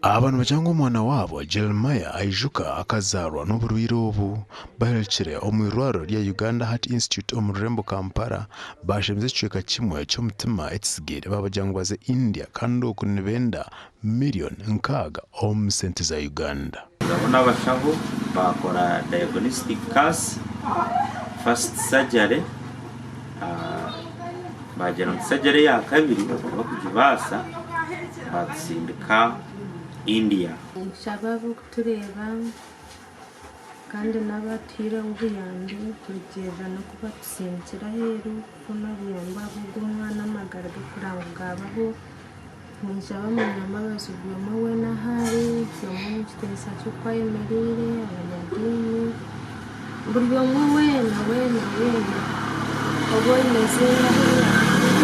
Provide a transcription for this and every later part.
Aba nibagira ngu omwana waabo Jeremiah Aijuka akazaarwa n'oburwaire obu. Bahirikire omu irwariro rya Uganda Heart Institute omu rurembo Kampala baashemeza ekicweka kimwe ky'omutima ekitsigaire baabagira ngu baze India kandi oku nibenda miriyoni 60 omu sente za Uganda. Nabo n'abashaho baakora diagnostic case, first surgery, baagira ngu surgery eya kabiri tibakugibaasa baatusindika India. Ninshaba ab'okutureeba kandi n'abatuhaireho obuyambi kurugiirira n'oku batusindikire aheeru kufuna obuyambi ahabw'ogu omwana amagara ge kureba ngu gaabaho. Ninshaba Munyambabazi buri omwe weena ahu ari, buri omwe omu kitiinisa kye oku ayemereire, abanyadiini, buri omwe weena weena weena oba oine eiziina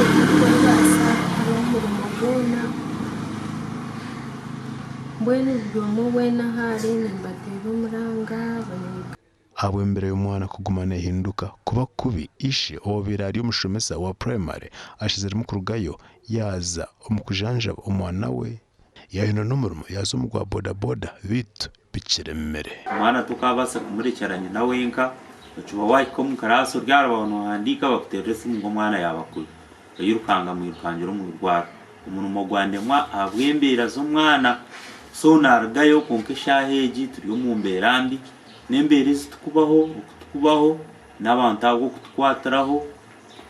orikubaasa kukora omurimo gwona, mbwenu buri omwe weena ahu ari nimbateera omuranga. Ahabw'embeera y'omwana kuguma neehinduka kuba kubi, ishe owaabaire ari omushomesa wa purayimare ashaziremu kurugayo yaaza omu kujanjaba omwana we. Yaahindura n'omurimo yaaza omu gwa bodaboda beitu bikiremire. Omwana tokaabaasa kumurekyera nyina wenka, okiba waahika omu kiraasi ori aha rubaaho noohandiika bakuteerera esimu ngu omwana yaaba kubi. Oyirukanga mwirukangire omu irwariro. Omurimo gwandemwa ahabw'embeera z'omwana. So naarugayo kwonka eshaaha egi turi omu mbeera mbi. N'embeera ezi turikubaho, oku turikubaho, n'abantu abo okutukwatiraho,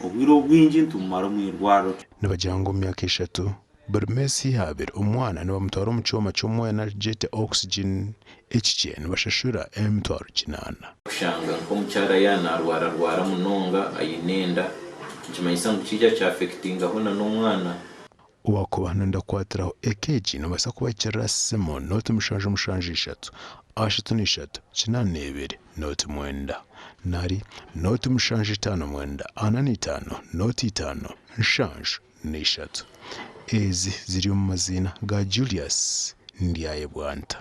obwire obwingi nitubumara omu irwariro. Nibagira ngu omu myaka eshatu, buri meezi haihi abiri omwana nibamutwara omu kyoma ky'omwoya nari gyete oxygen, ekikye nibashashura emitwaro kinaana. Kushanga nk'omukyara yaaba naarwararwara munonga aine enda, nikimanyisa ngu kiija kyafekitingaho na n'omwana. Wakuba noyenda kukwatiraho eka egi nobaasa kubahikirira simu nooti mushanju mushanju ishatu ashatu n'ishatu kinaana n'ebiri nooti mwenda nari nooti mushanju itaano mwenda ana n'itaano nooti itaano nshanju n'ishatu. Ezi ziri omu maziina ga Julius Ndyayebwanta.